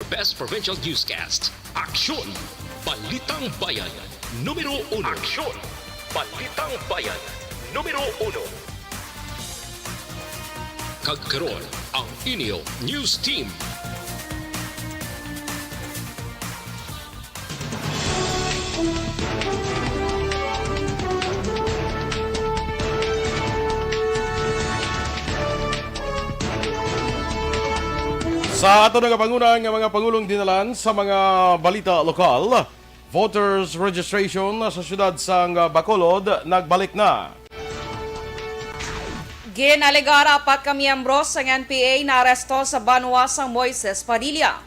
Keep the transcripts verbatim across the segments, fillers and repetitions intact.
Best Provincial Newscast, Aksyon! Balitang Bayan, numero uno. Aksyon! Balitang Bayan, numero uno. Kag karon, ang inyo news team. Sa ato nga panguna nga mga pangulong dinalan sa mga balita lokal, voters registration sa siyudad sang Bacolod nagbalik na. Ginalegar apat ka miyembro sang N P A naaresto sa banwa sang Moises Padilla.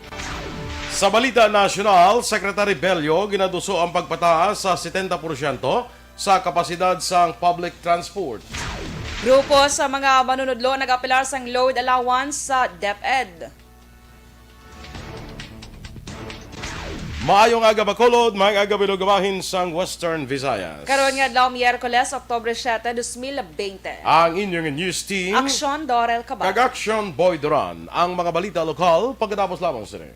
Sa balita nasyonal, Secretary Bello ginaduso ang pagpataas sa setenta porsyento sa kapasidad sang public transport. Grupo sa mga manunudlo nag-apelar sang load allowance sa DepEd. Maayong aga, Bacolod. Maayong aga, Bilog, bahin sang Western Visayas. Karon nga adlaw, Miyerkules, Oktubre siete, dos mil bente. Ang inyong news team, Aksyon, Dorel Cabal. Kag Aksyon, Boy Duran. Ang mga balita lokal pagkatapos lamang sini.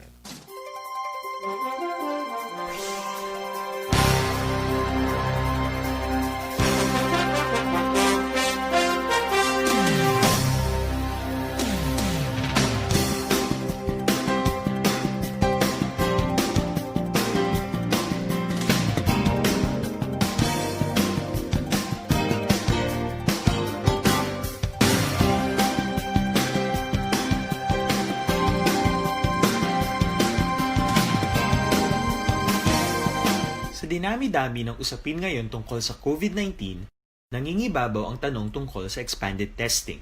Sa dinami-dami ng usapin ngayon tungkol sa COVID nineteen, nangingibabaw ang tanong tungkol sa expanded testing.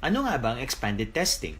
Ano nga ba ang expanded testing?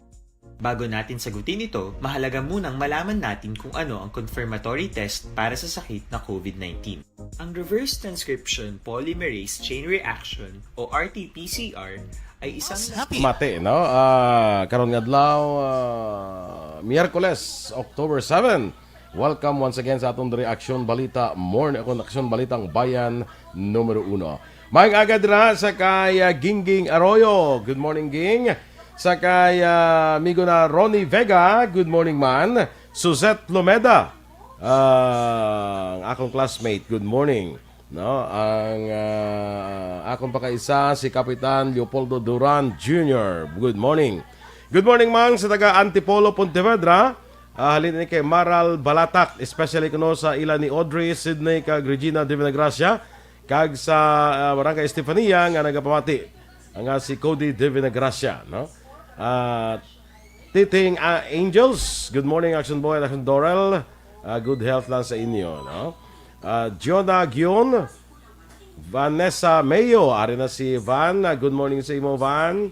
Bago natin sagutin ito, mahalaga munang malaman natin kung ano ang confirmatory test para sa sakit na COVID nineteen. Ang reverse transcription polymerase chain reaction o R T P C R ay isang Mati, no? Ah, karon nga adlaw, ah, Miyerkules, October seven. Welcome once again sa atong diri Aksyon Balita Morning, akong Aksyon Balitang Bayan numero uno. Maayong aga dira sa kay, ah, Gingging Arroyo. Good morning, Ging. Sa kay, ah, amigo na Ronnie Vega. Good morning, man. Suzette Lomeda, ah, ang akong classmate. Good morning. No, ang, ah, akong pakaisa si Kapitan Leopoldo Duran Junior. Good morning. Good morning, man, sa taga Antipolo, Pontevedra. Ah, halin ni kay Maral Balatak, especially kuno sa ila ni Audrey, Sydney, kag Regina Divinagracia, kag sa, ah, Barangay Estefania nga nagapamati, nga si Cody Divinagracia, no? Ah, Titing, ah, Angels, good morning, Action Boy and Action Dorel. Ah, good health lang sa inyo, no? Ah, Jonah Gion, Vanessa Mayo, ari na si Van. Ah, good morning sa imo, Van.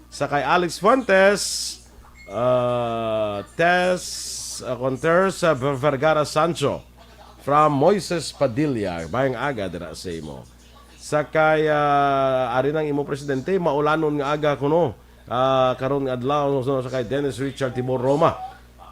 Sa kay Alex Fuentes, ah, Tess, ah, Conters, ah, Ver-, Vergara Sancho. From Moises Padilla, maayong aga dira sa imo. Sa kay, ah, ari nang imo presidente, maulanon nga aga kuno. Ah, karon nga adlaw, sa kay Dennis Richard Timor Roma.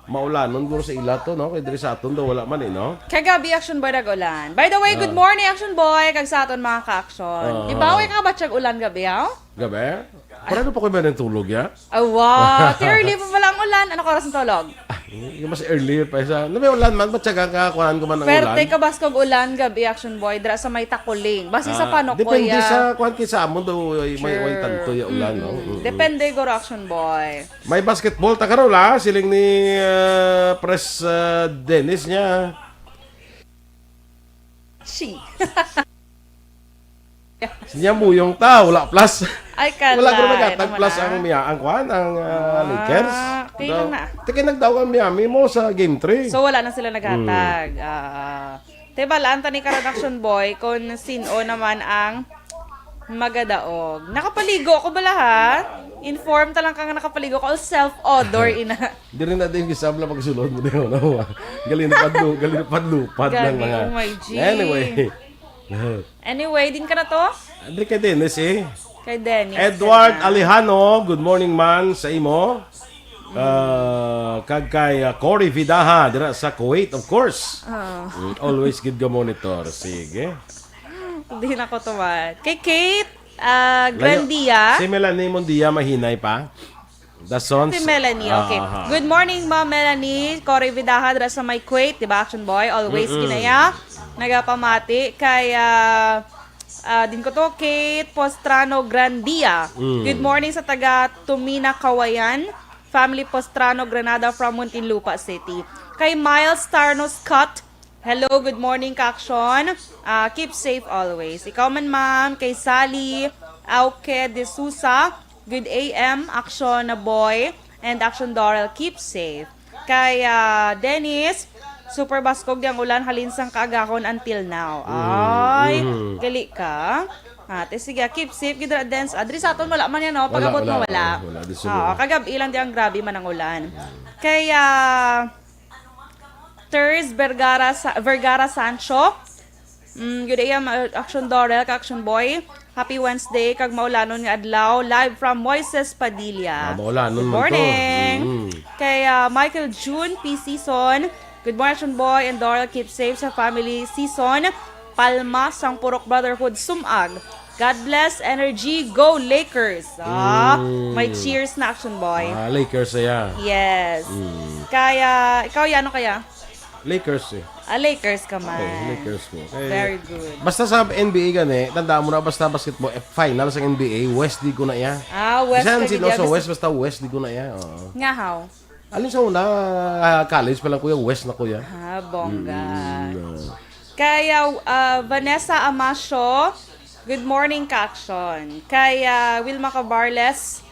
Maulanon guro sa ila to, no? Kay diri sa aton daw wala man eh, no? Kagabi, Action Boy, nag-ulan. By the way, good Ah. morning, Action Boy, kag sa aton mga ka-action. Ah. Di ba, way ka ba siyag ulan gabi, ha? Gabi? Paano pa ko ba nang tulog, ya? Awa, ti early pa pala ang ulan. Ano ka oras ang tulog? Ah, yung mas early pa isa. Na may ulan man, matyaga ka, kuhaan ko man ang Perte ulan. Ka baskog ulan gabi, Action Boy, dira sa may Takuling. Basi sa Ah, Panokoy, depende ah. Sa kuhaan kay sa amon daw, ay, may, may Sure. tanto ya ulan, no? Mm-mm. Mm-mm. Depende, guro, Action Boy. May basketball ta karon, ha? Siling ni, ah, Pres, ah, Dennis niya. She. Sinya muyong ta, wala plus. Ay, wala ko kala, nagatag ano plus man, ang ah. Mia-, ang kwan, ang, ah, Ah, Lakers. Okay lang na. Tiki nagdaw ang Miami mo sa game three. So, wala na sila naghatag. Hmm. Ah, te, balaan ta ni karon, Action Boy, kung sin-o naman ang magadaog. Nakapaligo ako bala, ha? Inform ta lang ka nga nakapaligo ako. Self-odor, ina. Diri na din gisabla pagsulod mo din, no? Galing na padlu-, galing na padlupad Gagi, ng mga oh my G. Anyway. Anyway, din ka na to? Andre kay Dennis eh. Kay Dennis, Edward kailangan. Alejano, good morning man sa imo. Ah, kag kay, ah, Cory Vidaha dira sa Kuwait, of course. Ah. Mm, always gid ga monitor. Sige. Hindi na ko tuwad. Kay Kate, ah, Layo. Grandia. Si Melanie Mondia, mahinay pa. The sons? Si Melanie, Ah, okay. aha. Good morning, Ma'am Melanie. Cory Vidaja dira sa may Kuwait, di ba, Action Boy? Always Mm-mm. ginaya. Nagapamati kay, ah, ah, din ko to, Kate Postrano Grandia. Mm. Good morning sa taga Tumina, Kawayan. Family Postrano Granada from Muntinlupa City. Kay Miles Tarno Scott, hello, good morning, Ka-Action. Ah, keep safe always. Ikaw man, ma'am, kay Sally Auke de Sousa, good A M, Action na boy, and Action Dorel, keep safe. Kay, ah, Dennis, super baskog di ang ulan halin sang kaagahon until now. Mm, Ay, mm. gali ka. Ate, sige, keep safe. Gidra dance. Adri sa aton, wala man yan, no? Wala, Pag-abot mo, wala, wala. wala, wala, di siguro. Ah, kagab-i lang di ang grabe man ang ulan. Kay, ah, Ters Vergara, Sa-, Vergara Sancho. Mm, good day, um, uh, Action Dorel, ka Action Boy. Happy Wednesday, kag maulanon nga adlaw. Live from Moises Padilla. Ah, maulanon Good man to. morning. Mm. Kay, ah, Michael June P. Season. Good morning, Action Boy and Dorel. Keep safe sa family. Season Palma, sang Purok Brotherhood, Sumag. God bless, energy, go Lakers. Ah, Mm. may cheers na, Action Boy. Ah, Lakers, yeah. Yes. Mm. Kaya, ikaw, ya, ano kaya? Lakers eh. Ah, Lakers ka man. Oo, Lakers ko. Eh, Very good. basta sa N B A gani, tandaan mo na, basta basketball, eh, final sa N B A, West di ko na iya. Ah, West Bisan ka sino gid, sa West, basta West di ko na iya. Oo. Nga how? Alin sa una, ah, college pa lang, kuya, West na, kuya. Ah, bongga. Mm, ah. Kaya, ah, Vanessa Amasio, good morning, ka-action. Kay, ah, Wilma Cabarles,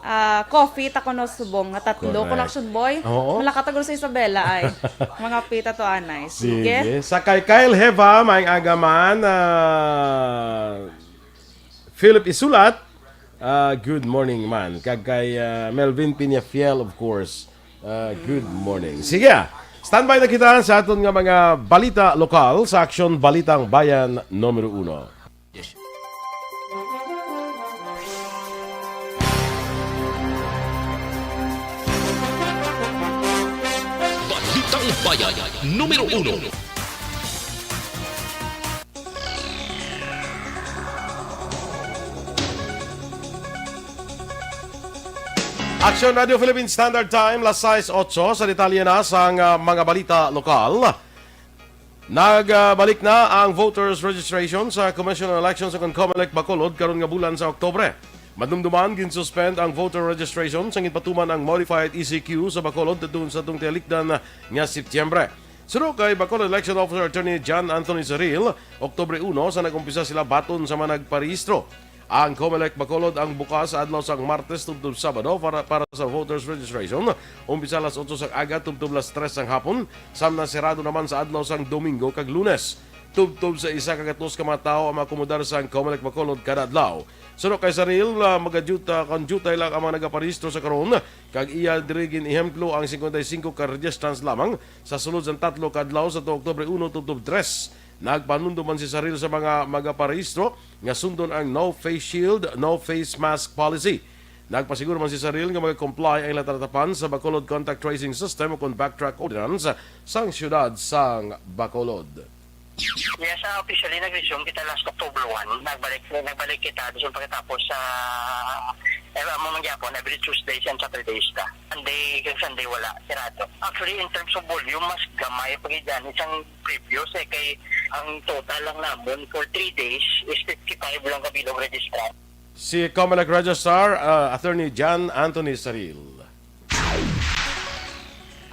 ah, coffee, ta kuno subong nga tatlo. Correct. Kuno action, boy. Oo. Malakatagol sa Isabela, ay. Mga pita to, anay. Sige. Sige. Sa kay Kyle Heva, maayong aga man, ah, Philip Isulat, ah, good morning man. Kag kay, ah, Melvin Peñafiel, of course, ah, good morning. Sige, ah. Standby na kita sa aton nga mga balita lokal sa Aksyon Balitang Bayan numero uno. Balitang Bayan numero uno. Action Radio Philippine Standard Time, las sais otso. Sa detalye na sang, ah, mga balita lokal. Nagbalik na ang voters registration sa Commission on Elections o kon Comelec Bacolod karon nga bulan sa Oktubre. Madumduman, ginsuspend ang voter registration sa ginpatuman ang modified E C Q sa Bacolod tungod sa atong tialikdan nga Setyembre. Suno kay Bacolod Election Officer Attorney John Anthony Saril, Oktubre uno sa nag-umpisa sila baton sa mga nagparehistro. Ang Comelec Bacolod ang bukas sa adlaw sang Martes tubtob Sabado para, para sa voters registration. Umpisa alas otso sang aga tubtob alas tres sang hapon, samtang sirado naman sa adlaw sang Domingo kag Lunes. Tubtob sa isa ka gatos ka mga tawo ang maakomodar sang Comelec Bacolod kada adlaw. Suno kay Saril, ah, magadyuta, kon dyutay lang ang mga nagaparehistro sa karon, kag iya diri gin-ehemplo ang cincuenta y cinco ka registrants lamang sa sulod sang tatlo ka adlaw sa tuo Oktubre uno tubtob tres. Nagpanumdom man si Saril sa mga magaparehistro nga sundon ang no face shield, no face mask policy. Nagpasiguro man si Saril nga mag-comply ang ila talatapan sa Bacolod Contact Tracing System o kon Backtrack Ordinance sang siyudad sang Bacolod. Yes, ah, officially nag-resume kita last October one. Nagbalik, nagbalik kita bisan pagkatapos sa, eh, amo man gyapon, every Tuesdays and Saturdays ta. Sunday kag Sunday wala, sirado. Actually, in terms of volume, mas gamay pa gid gani sang previous, eh, kay ang total lang namon for three days is fifty-five lang ka bilog registrant. Si Comelec Registrar, ah, Attorney John Anthony Saril.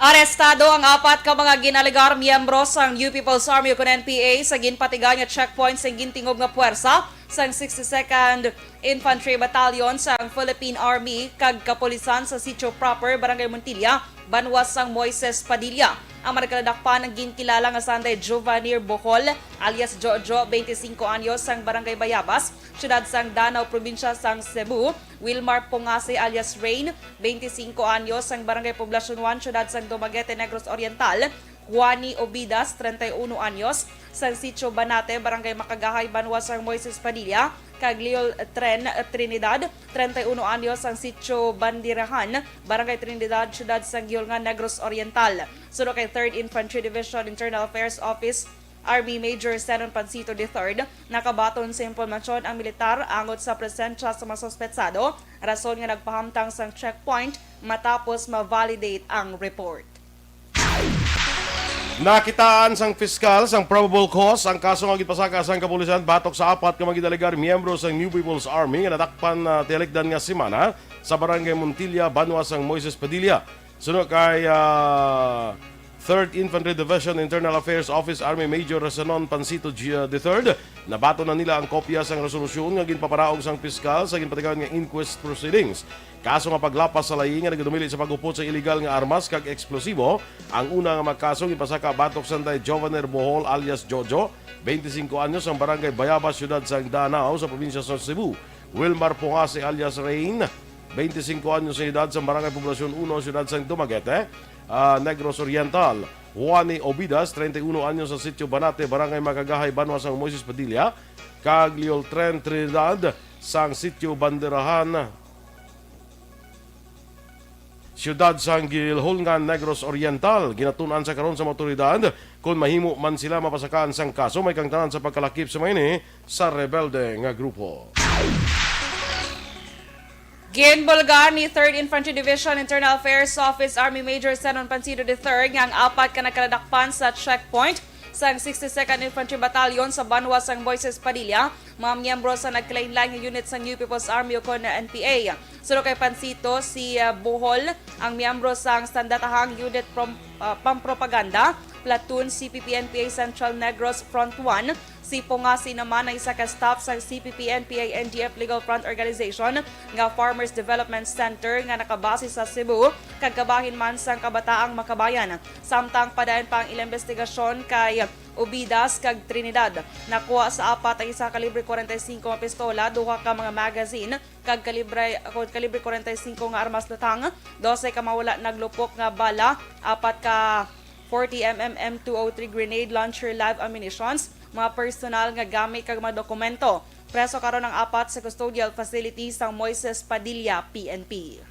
Arestado ang apat ka mga ginalegar miyembro sang New People's Army o kon N P A sa ginpatigan nga checkpoint sang gintingob nga puwersa sang sixty-second Infantry Battalion sang Philippine Army kag kapulisan sa Sitio Proper, Barangay Montilla, banwa sang Moises Padilla. Ang mga nagkaladakpan ang ginkilala nga sanday Jovanir Bohol, alias Jojo, twenty-cinco anyos, sang Barangay Bayabas, siyudad sang Danao, probinsya sang Cebu, Wilmar Pongase alias Rain, twenty-cinco anyos, sang Barangay Poblacion one, siyudad sang Dumaguete, Negros Oriental, Juani Obidas, treinta y uno anyos, sang Sitio Banate, Barangay Makagahay, banwa sang Moises Padilla, kag Leo Tren Trinidad, treinta y uno anyos, sang Sitio Bandirahan, Barangay Trinidad, siyudad sang Guihulngan, Negros Oriental. Suno kay Third Infantry Division Internal Affairs Office, Army Major Zenon Pancito the third, nakabaton sa impormasyon ang militar angot sa presensya sa mga suspetsado, rason nga nagpahamtang sang checkpoint matapos ma-validate ang report. Nakitaan sang piskal sang probable cause ang kaso nga ginpasaka sang kapulisan batok sa apat ka mga ginalegar miyembro sang New People's Army nga nadakpan na tiyalikdan nga semana sa Barangay Montilla, banwa sang Moises Padilla. Suno kay, ah, Third Infantry Division Internal Affairs Office Army Major Zenon Pancito G-, the third, nabaton na nila ang kopya sang resolusyon nga ginpaparaog sang piskal sa ginpatigayon nga inquest proceedings. Kaso nga paglapas sa layi nga nagadumili sa pag-upod sa iligal nga armas kag eksplosibo, ang una nga mga kaso ginpasaka batok sanday Jovaner Bohol alias Jojo, twenty-cinco anyos, ang barangay Bayabas, siyudad sang Danao sa probinsya sa Cebu. Wilmar Pongasi alias Rain, twenty-cinco anyos sa edad, sa barangay Poblacion uno, siyudad sang Dumaguete, ah, Negros Oriental. Juani Obidas, treinta y uno anyos, sa sitio Banate, barangay Magagahay, banwa sang Moises Padilla, kag Leoltren Trinidad, sang sitio Banderahan, siyudad sang Guilholngan, Negros Oriental. Ginatun-an sa karon sa mga awtoridad kon mahimo man sila mapasakaan sang kaso, may kangtanan sa pagkalakip sa mga ini sa rebelde nga grupo. Ginbulgar ni Third Infantry Division Internal Affairs Office Army Major Zenon Pancito the third nga ang apat ka nagkaladakpan sa checkpoint sang sixty-second Infantry Battalion sa banwa sang Moises Padilla, mga miyembro sa nagkalain-lain nga unit sa New People's Army ukon N P A. Suno kay Pancito, si, ah, Bohol ang miyembro sang Sandatahang Unit Prom-, ah, Pampropaganda Platoon, C P P N P A Central Negros Front one. Si Pongasi naman ang isa ka staff sang C P P N P A N D F Legal Front Organization nga Farmers Development Center nga nakabase sa Cebu, kag kabahin man sang Kabataang Makabayan. Samtang padayon pa ang ilang investigasyon kay Obidas kag Trinidad. Nakuha sa apat ang isa ka kalibre forty-five nga pistola, duha ka mga magazine, kag kalibre, kalibre forty-five nga armas lutang, dose ka mga wala naglupok nga bala, apat ka forty M M M two oh three grenade launcher, live ammunitions, mga personal nga gamit kag mga dokumento. Preso karon ang apat sa custodial facility sang Moises Padilla P N P.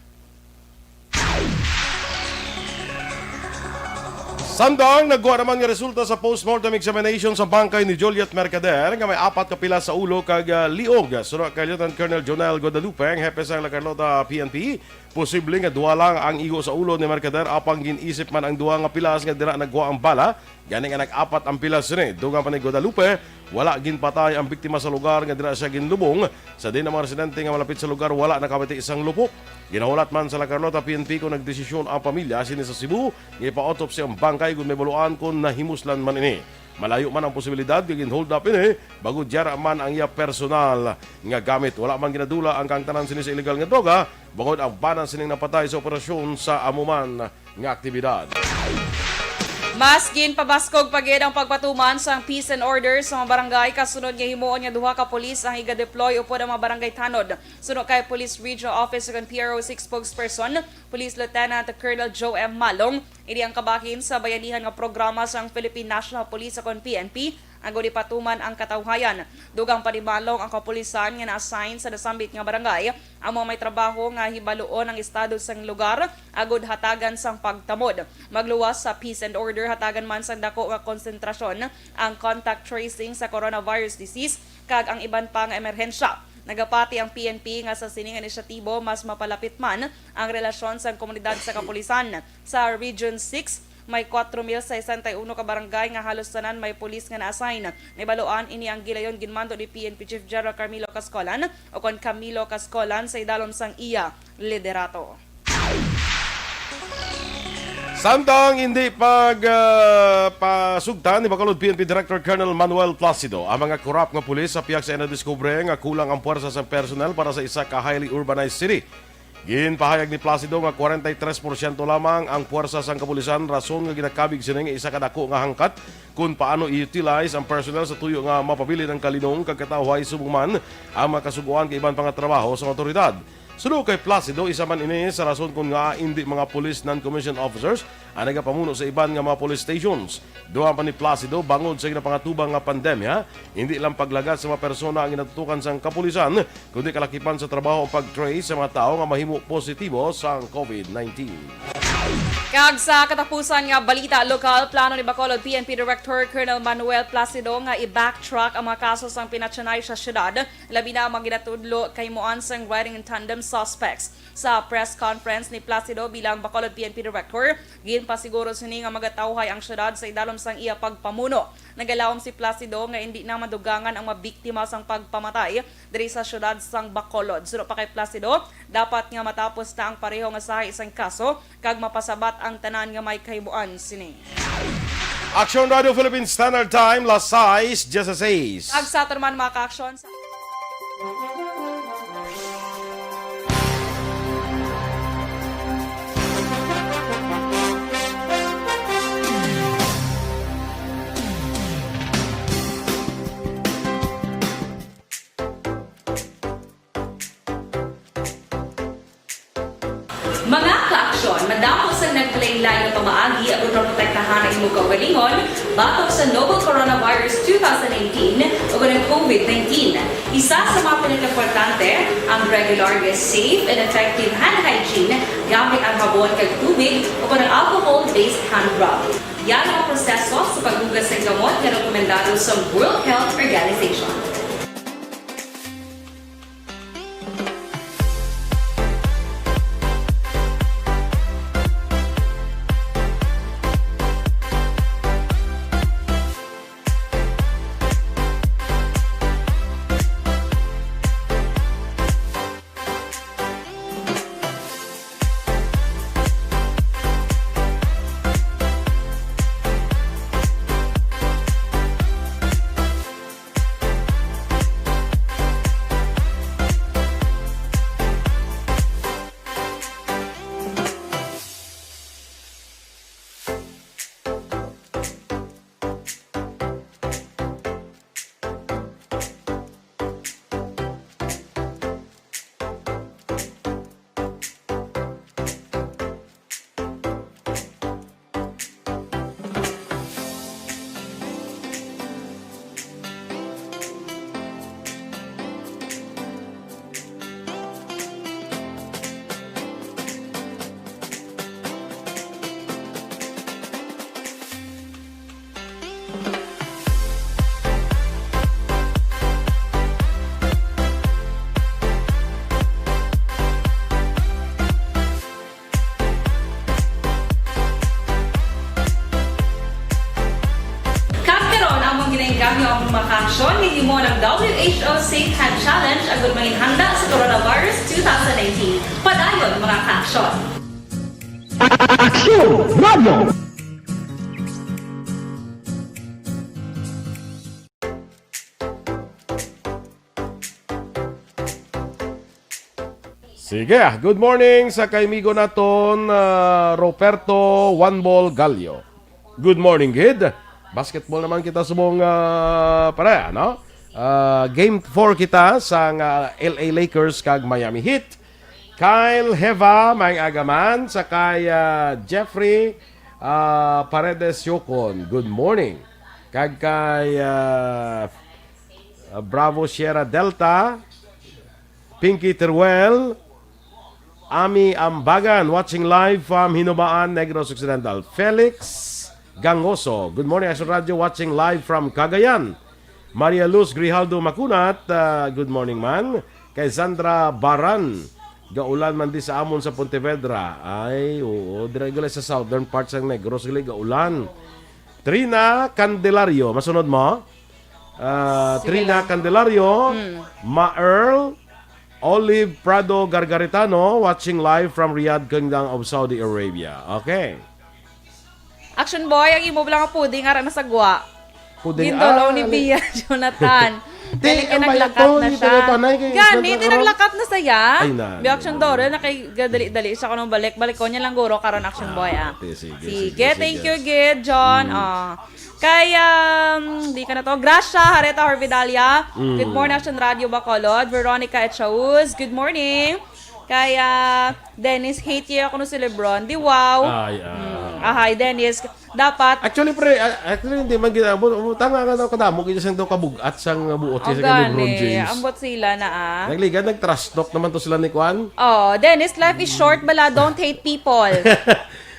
Samtang nagkuha naman nga resulta sa postmortem examination sa bangkay ni Juliet Mercader nga may apat ka pilas sa ulo kag, ah, liog. Suno kay Lieutenant Colonel Jonel Guadalupe, ang hepe sang La Carlota P N P, posible nga duha lang ang igo sa ulo ni Mercader, apang gin-isip man ang duha nga pilas nga dira nagkuha ang bala. Gani nga nag-apat ang pilas sini. Dugang pa ni Guadalupe, wala ginpatay ang biktima sa lugar nga dira siya ginlubong. Sa diin ang mga residente nga malapit sa lugar wala nakabati sang lupok. Ginahulat man sa La Carlota P N P kon nagdesisyon ang pamilya sini sa Cebu nga ipa-autopsy ang bangkay kon may baluan kon nahimuslan man ini. Malayo man ang posibilidad nga gin-hold up ini, bangod yara man ang iya personal nga gamit. Wala man ginadula ang kaangtanan sini sa iligal nga droga, bangod ang bana sining napatay sa operasyon sa amo man nga aktibidad. Mas ginpabaskog pa gid ang pagpatuman sang peace and order sa mga barangay kasunod nga himuon nga duha ka pulis ang iga-deploy upod ang mga barangay tanod. Suno kay Police Regional Office ukon P R O six spokesperson, Police Lieutenant Colonel Joe M. Malong, ini ang kabahin sa bayanihan nga programa sang Philippine National Police ukon P N P, agod ipatuman ang katawhayan. Dugang pa ni Malong, ang kapulisan nga na-assign sa nasambit nga barangay amo may trabaho nga hibaluon ang estado sang lugar agud hatagan sang pagtamod. Magluwas sa peace and order, hatagan man sang dako nga konsentrasyon ang contact tracing sa coronavirus disease kag ang iban pa nga emerhensya. Nagapati ang P N P nga sa sining inisyatibo mas mapalapit man ang relasyon sang komunidad sa kapulisan. Sa Region six, may kwatro mil sesenta y uno ka barangay nga halos tanan may pulis nga na-assign. Nahibaluan ini ang gilayon ginmando ni P N P Chief General Carmelo Cascolan, ukon Camilo Cascolan, sa idalom sang iya liderato. Samtang hindi pag, ah, pasugtan ni Bacolod P N P Director Colonel Manuel Placido ang mga korap nga pulis sa pihak sa ina diskubre nga kulang ang puwersa sa personnel para sa isa ka highly urbanized city. Ginpahayag ni Placido nga kwarenta y tres porsyento lamang ang puwersa sang kapulisan, rason nga ginakabig sini nga isa ka dako nga hangkat kon paano i-utilize ang personnel sa tuyo nga mapabilin ang kalinong kag katawhay subong man ang mga kasugoan kag iban pa nga trabaho sa mga awtoridad. Suno kay Placido, isa man ini sa rason kon ngaa indi mga police non-commissioned officers ang nagapamuno sa iban nga mga police stations. Dugang pa ni Placido, bangod sa ginapangatubang nga pandemya, hindi lang paglagat sa mga persona ang ginatutukan sang kapulisan, kundi kalakipan sa trabaho ang pag-trace sa mga tawo nga mahimo positibo sang COVID nineteen. Kag sa katapusan nga balita lokal, plano ni Bacolod P N P Director Colonel Manuel Placido nga i-backtrack ang mga kaso sang pinatyanay sa syudad, labi na ang mga ginatudlo kay himuan sang riding in tandem suspects. Sa press conference ni Placido bilang Bacolod P N P Director, ginpasiguro sini nga magatawhay ang syudad sa idalom sang iya pagpamuno. Nagalaom si Placido nga indi na madugangan ang mabiktima sang pagpamatay diri sa siyudad sang Bacolod. Suno pa kay Placido, dapat nga matapos na ang pareho nga sahi sang kaso kag mapasabat ang tanan nga may kahimuan sini. Aksyon Radio Philippines Standard Time, las sais dieciséis. Kag sa aton man mga kaaksyon sa Mga kaaksyon, madamo sang nagkalainlain nga pamaagi agud maprotektahan ang imo kaugalingon batok sa novel coronavirus two thousand nineteen o ang COVID nineteen. Isa sa mga pinakaimportante ang regular nga safe and effective hand hygiene gamit ang habon kag tubig o ang alcohol-based hand rub. Yan ang proseso sa paghugas ng gamot nga rekomendado sa World Health Organization. Kag karon, amon ginainggam ang mga kaaksyon nga himo ng W H O Safe Hand Challenge agud manginhanda sa coronavirus two thousand nineteen. Padayon, mga kaaksyon. Aksyon Radio! Sige, good morning sa kaimigo naton, ah, Roberto One Ball Gallo. Good morning, gid. Basketball naman kita subong, ah, pare, ano? Ah, game four kita sa nga L A Lakers kag Miami Heat. Kyle Heva, may agaman, sa kay, ah, Jeffrey, ah, Paredes Yukon. Good morning. Kag kay, ah, ah, Bravo Sierra Delta, Pinky Teruel, Ami Ambagan, watching live from Hinubaan, Negros Occidental. Felix Gangoso, good morning, Action Radio, watching live from Cagayan. Maria Luz Grijaldo Macunat, ah, good morning, man. Kay Sandra Baran, gaulan man di sa amon sa Pontevedra. Ay, oo, dira gali sa southern parts ng Negros, gali gaulan. Trina Candelario, masunod mo? Ah, Sige Trina lang. Candelario, Mm. Ma Earl, Olive Prado Gargaritano, watching live from Riyadh, Kingdom of Saudi Arabia. Okay. Action boy, ang imo lang nga puding ara na sa gwa. Puding, Gindolo ah, ni ali- Bia Jonathan. Di, Galing kay ang bayad naglakap to, na hindi siya. Pala to, anay, kay Gani, Jonathan di Aron. Naglakap na saya. Ay, na, Bi na. Action Doro, na kay gadali-dali siya kunong balik. Balik ko niya lang guro karon, Action Boy, ah. Ah, okay, sige, Sige, sige, thank sige. You, gid, John. Mm. Ah. Kay, um, di ka na to. Gracia Hareta Horvidalia. Mm. Good morning, Action Radio Bacolod. Veronica Echauz, good morning. Kay, ah, Dennis, hate you ako no si Lebron. Di wow. Ay, ah. Mm. Ahay, Dennis. Dapat Actually, pre, ah, actually, hindi man gina-, bu-, bu-, tanga nga daw kadamo, kaya siyang daw kabugat sang buot Oh, siya kay LeBron gani. James. Ambot sila na, ah. Nagligad, nag-trash talk naman to sila ni Kwan. Oh, Dennis, life is short, bala, don't hate people.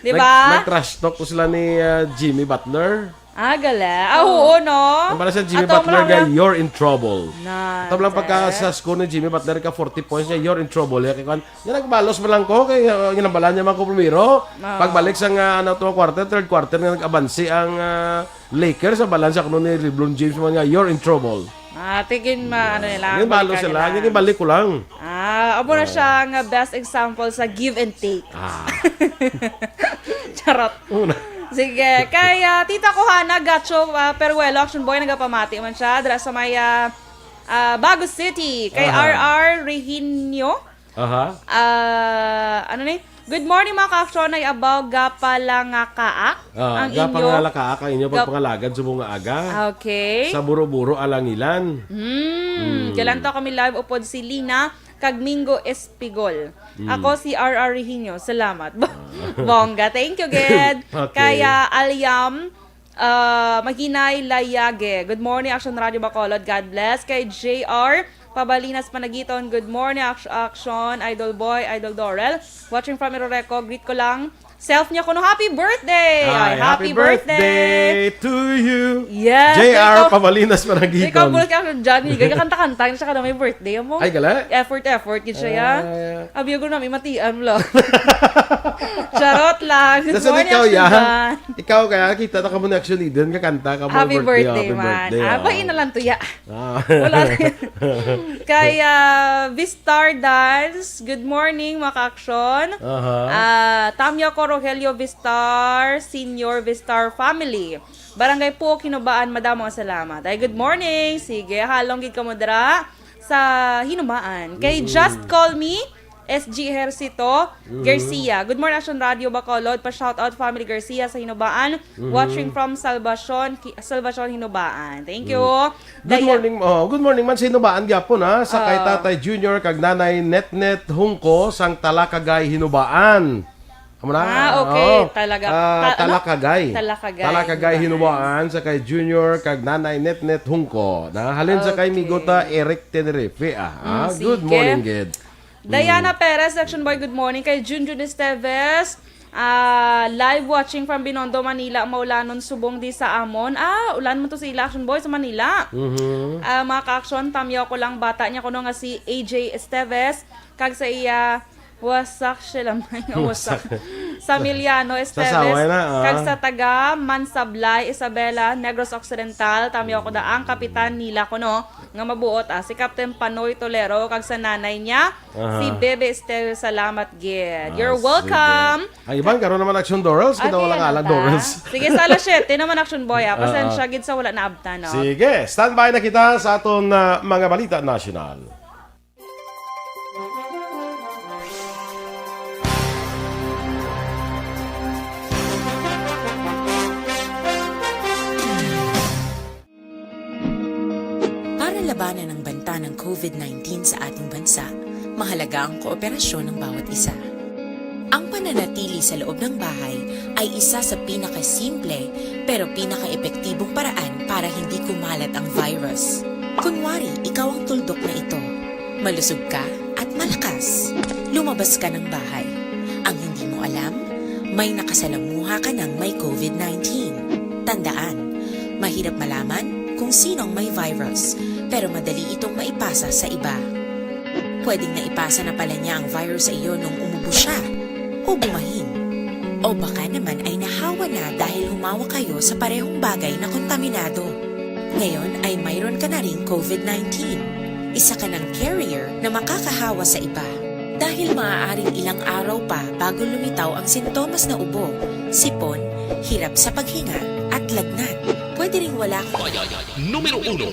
Di Nag-, ba? Nag-trash talk ko sila ni, ah, Jimmy Butler. Ah, gala. Ah, oo, no? Ang pala sa Jimmy Ato mo Butler lang nga, yan. "You're in trouble." Na, Ato lang pagka sir. Sa score ni Jimmy Butler ka forty points niya, "You're in trouble." Yan, kay kwan, yan nagbalos man lang ko, kay, uh, ginambalan niya man ko primero. Oo. Pagbalik sa nga, ano, to, quarter, third quarter, nga nag-abansi ang, ah, Lakers, ang balansa kuno ni LeBron James man nga, "You're in trouble." Ah, tingin ma-, ano nila, Yan, balos balikan sila. nila. Yan, ibalik ko lang. Ah, amo na Oo. siya nga best example sa give and take. Ah. Charot. Una. Sige, kay, ah, Tita Kuhana Gacho, ah, Peruelo, Action Boy, nagapamati man siya. Dira sa may, ah, ah, Bago City. Kay Aha. R R Rehinio. Aha. Ah, ano ni? "Good morning, mga ka-action. Ay abaw, gapalangakaak Ah, ang inyo." Gapangalakaa ka inyo Gap- pagpangalagad subong nga aga. Okay. Sa Buro-Buro, Alangilan. Hmm. Hmm. Galanto kami live upod si Lina kag Mingo Espigol. Hmm. Ako si R R Rehinio. Salamat. Ah. Bongga. Thank you, Ged. Okay. Kaya Alyam, ah, Maginay Layage. "Good morning, Action Radio Bacolod. God bless." Kay J R Pabalinas Panagiton. "Good morning, Act-, Action, Idol Boy, Idol Dorel. Watching from Iroreco. Greet ko lang self niya kuno. Happy birthday!" Ay, Ay, happy happy birthday! birthday to you. Yes, J R ikaw, Pabalinas Panagiton. Ikaw, bulot ka, Action Johnny. Gaya kanta-kanta, siya ka na may birthday mo. Ay, gala? Effort, effort, gid siya, ya. Ah. Abi ko na, may matian mo lang. Charot lang. Good Nasa morning, ikaw, Action ya? John. Ikaw kaya, kita na ka mo ni Action Eden, kakanta ka mo Happy birthday, birthday, happy man. birthday, Ah, ah. Bain na lang to, ya. Ah. Wala na yun. Kay, ah, Vistar Dance, good morning, mga ka-action. Aha. Ah, Tamyo ko, Rogelio Vistar, Senior Vistar Family. Barangay Puok, Hinubaan, madamo ang salamat. Ay, good morning. Sige, halong gid kamo dira sa Hinubaan. Kay Mm. Just Call Me, S G Ejercito Mhm. Garcia. "Good morning, Action Radio Bacolod. Pa-shoutout family Garcia sa Hinubaan. Mhm. Watching from Salvacion, Ki-, Salvacion, Hinubaan." Thank you. Mm. Good Daya- morning, oh, good morning man sa Hinubaan gyapon, ha, sa kay Ah. Tatay Junior kag Nanay Netnet Hungko sang Talakagay, Hinubaan. Amo na? Ah, okay. Oo. Talaga. Ah, Ta-, ano? Talakagay. Talakagay, Talakagay, Hinubaan. Hinubaan, sa kay Junior kag Nanay Netnet Hungko. Na halin sa kay Okay. Migota Eric Tenerife, ah. Mm, Ah, good sige. morning, gid. Diana Mm. Perez, Action Boy, good morning. Kay Junjun Esteves, ah, live watching from Binondo, Manila. Maulanon subong di sa amon. Ah, ulan mo to sa ila, Action Boy, sa Manila. Mhm. Ah, mga ka-action, tamyaw ko lang, bata niya kuno nga si A J Esteves, kag sa iya, wasak siya lamay nga wasak. Wasak. Sa Miliano Sa Esteves, saway na, ah. kag sa taga Mansablay, Isabela, Negros Occidental, tamyaw ko da ang kapitan nila kuno nga mabuot, ah, si Captain Panoy Tolero, kag sa nanay niya, Aha. si Bebe Esther, salamat gid. Ah, You're sige. welcome. Ang iban, karon naman, Action Dorals, Okay, kita wala nga ano lang ta? Dorals. Sige, sa alas siyete naman, Action Boy, ah. Ah, Pasensya ah. gid sa wala na abtan, no? Sige, standby na kita sa aton, ah, mga balita nasyonal. Para labanan ang banta ng COVID nineteen sa ating bansa, mahalaga ang kooperasyon ng bawat isa. Ang pananatili sa loob ng bahay ay isa sa pinakasimple pero pinakaepektibong paraan para hindi kumalat ang virus. Kunwari, ikaw ang tuldok na ito. Malusog ka at malakas. Lumabas ka ng bahay. Ang hindi mo alam, may nakasalamuha ka ng may COVID nineteen. Tandaan, mahirap malaman kung sino ang may virus, pero madali itong maipasa sa iba. Pwedeng naipasa na pala niya ang virus sa iyo nung umubo siya o bumahin. O baka naman ay nahawa na dahil humawa kayo sa parehong bagay na kontaminado. Ngayon ay mayroon ka na ring COVID nineteen. Isa ka ng carrier na makakahawa sa iba. Dahil maaaring ilang araw pa bago lumitaw ang sintomas na ubo, sipon, hirap sa paghinga, at lagnat. Pwede ring wala Numero uno.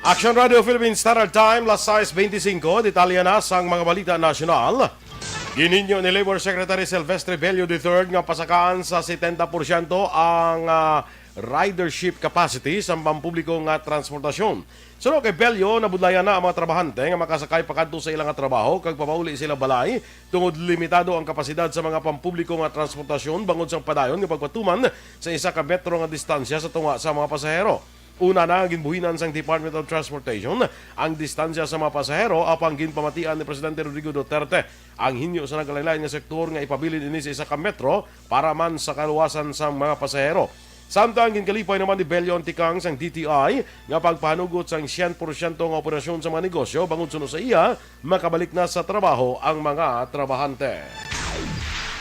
Action Radio Philippine Standard Time, las sais beintisinco. Detalye na sang mga balita nasyonal. Gininyo ni Labor Secretary Silvestre Bello the third nga pasakaan sa setenta porsyento ang, ah, ridership capacity sa pampubliko nga transportasyon. Suno kay Bello, nabudlayan na ang mga trabahante nga makasakay pakadto sa ila nga trabaho kag papauli sa ila balay tungod limitado ang kapasidad sa mga pampubliko nga transportasyon bangod sa padayon nga pagpatuman sa isa ka metro nga distansya sa tunga sa mga pasahero. Una na, ginbuhinan sang Department of Transportation ang distansya sa mga pasahero, apang ginpamatian ni Presidente Rodrigo Duterte ang hinyo sa nagkalain-lain nga sektor nga ipabilin ini sa isa ka metro para man sa kaluwasan sang mga pasahero. Samtang ginkalipay naman ni Bello ang tikang sang D T I nga pagpahanugot sang syen porsyento nga operasyon sa mga negosyo, bangod suno sa iya, makabalik na sa trabaho ang mga trabahante.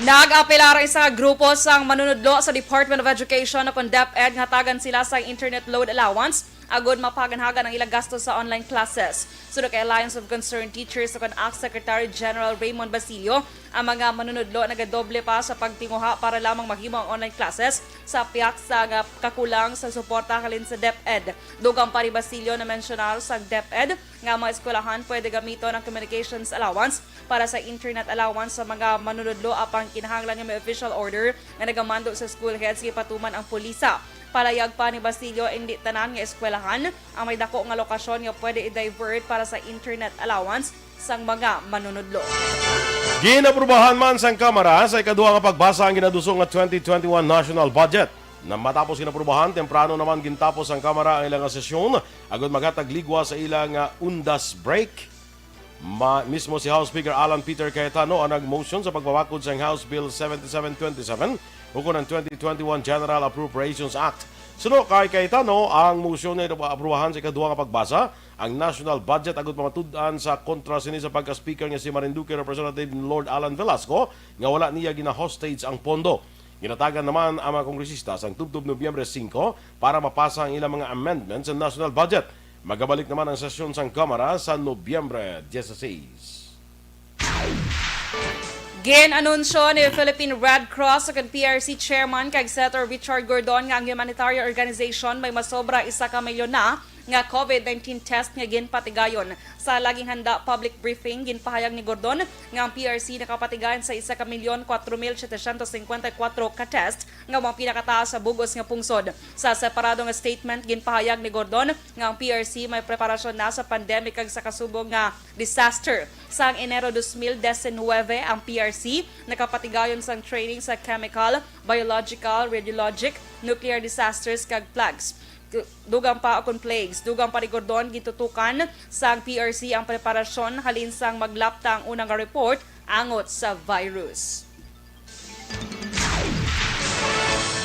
Nag-apelar ang isa ka grupo sang manunudlo sa Department of Education o kon DepEd nga hatagan sila sang internet load allowance agod mapaganhagan ang ilang gasto sa online classes. Suno kay Alliance of Concerned Teachers o kon ACT Secretary General Raymond Basilio, ang mga manunudlo nagadoble pa sa pagtinguha para lamang mahimo ang online classes sa pihak sa nga kakulang sa suporta halin sa DepEd. Dugang pa ni Basilio, na-mensionar sang DepEd nga ang mga eskwelahan pwede gamiton ang communications allowance para sa internet allowance sa mga manunudlo, apang kinahanglan nga may official order nga nagamando sa school heads nga ipatuman ang pulisa. Palayag pa ni Basilio, indi tanan nga eskwelahan ang may dako nga lokasyon nga pwede i-divert para sa internet allowance sang mga manunudlo. Ginaprubahan man sang Kamara sa ikaduha nga pagbasa ang ginaduso nga twenty twenty-one national budget. Na matapos ginaprubahan, temprano naman gintapos sang Kamara ang ilang sesyon agud maghatag ligwa sa ilang, ah, undas break. Ma-, mismo si House Speaker Alan Peter Cayetano ang nag-motion sa pagpabakod sang House Bill seventy-seven twenty-seven ukon ang twenty twenty-one General Appropriations Act. Suno kay Cayetano, ang motion nga aprubahan sa ikaduha nga pagbasa ang national budget agud pamatud-an sa kontra sini sa pagka-speaker nga si Marinduque Representative Lord Alan Velasco nga wala niya gina-hostage ang pondo. Ginatagan naman ang mga kongresista sang tubtob Nobyembre singko para mapasa ang ilang mga amendments sa national budget. Magabalik naman ang sesyon sang Kamara sa Nobyembre dieciséis. Gin-anunsyo ni Philippine Red Cross ug ang P R C Chairman kag Senator Richard Gordon nga ang humanitarian organization may masobra isa ka milyon na nga COVID nineteen test nga ginpatigayon. Sa laging handa public briefing, ginpahayag ni Gordon nga ang P R C nakapatigayon sa isa ka milyon, kwatro mil setecientos cincuenta y cuatro ka test nga mao ang pinakataas sa bug-os nga pungsod. Sa separado nga statement, ginpahayag ni Gordon nga ang P R C may preparasyon na sa pandemic kag sa kasubong nga disaster. Sang Enero dos mil diecinuebe, ang P R C nakapatigayon sang training sa chemical, biological, radiologic, nuclear disasters, kag plagues. Dugang pa, kon plagues, dugang pa ni Gordon, gintutukan sang P R C ang preparasyon halin sang maglapta ang una nga report angot sa virus.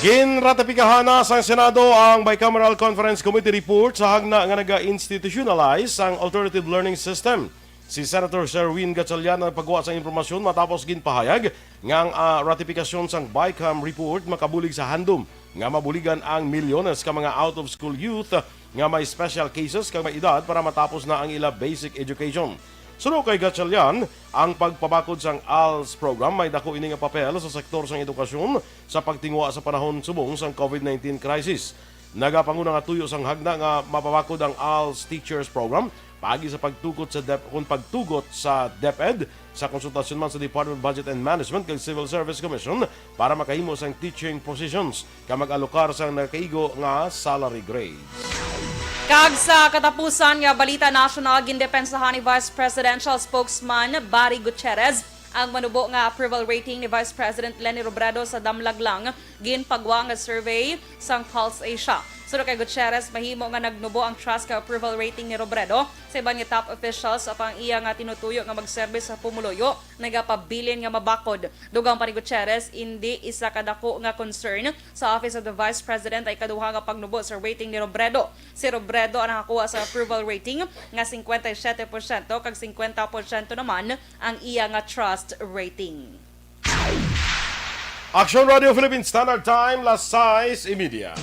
Ginratipikahan na sang Senado ang Bicameral Conference Committee report sa hagna nga naga-institutionalize ang alternative learning system. Si Senator Sherwin Gatchalian ang nagpagwa sang impormasyon matapos ginpahayag nga ang, ah, ratipikasyon sang BICAM report makabulig sa handom nga mabuligan ang milyones ka mga out-of-school youth nga may special cases kag may edad para matapos na ang ila basic education. Suno kay Gatchalian, ang pagpabakod sang ALS program may dako ini nga papel sa sektor sang edukasyon sa pagtinguha sa panahon subong sang COVID nineteen crisis. Nagapanguna nga tuyo sang hagna nga mapabakod ang ALS Teachers Program paagi sa pagtugot sa DepEd, kon pagtugot sa DepEd sa konsultasyon man sa Department of Budget and Management kag Civil Service Commission para makahimo sang teaching positions kag mag-alokar sang nakaigo nga salary grades. Kag sa katapusan nga balita nasyonal, gindepensahan ni Vice Presidential Spokesman Barry Gutierrez ang manubo nga approval rating ni Vice President Leni Robredo sa damlag lang ginpagwa nga survey sang Pulse Asia. Suno kay Gutierrez, mahimo nga nagnubo ang trust kag approval rating ni Robredo sa iban nga top officials, apang iya nga tinutuyo nga magserbi sa pumuluyo nagapabilin nga mabakod. Dugang pa ni Gutierrez, indi isa ka dako nga concern sa Office of the Vice President ang ikaduha nga pagnubo sa rating ni Robredo. Si Robredo ang nakakuha sa approval rating nga singkwenta y siyete porsyento kag singkwenta porsyento naman ang iya nga trust rating. Aksyon Radio Philippine Standard Time, las sais y media.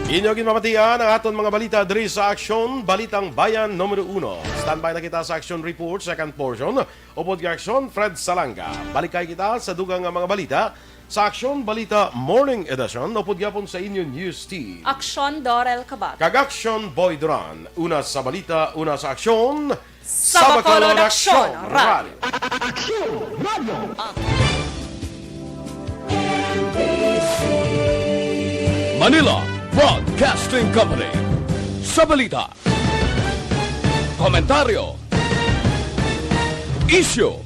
Inyo ginpamatian ang aton mga balita diri sa Aksyon, Balitang Bayan Numero Uno. Standby na kita sa Aksyon Report, second portion. Upod kay Aksyon, Fred Salanga. Balik kay kita sa dugang nga mga balita sa Aksyon Balita Morning Edition, upod gyapon sa inyo news team. Aksyon, Dorel Cabag. Kag Aksyon, Boy Duran. Una sa balita, una sa aksyon. Sa Bacolod, Aksyon Radio. Aksyon Radio. Manila Broadcasting Company. Sa balita, komentaryo, isyu,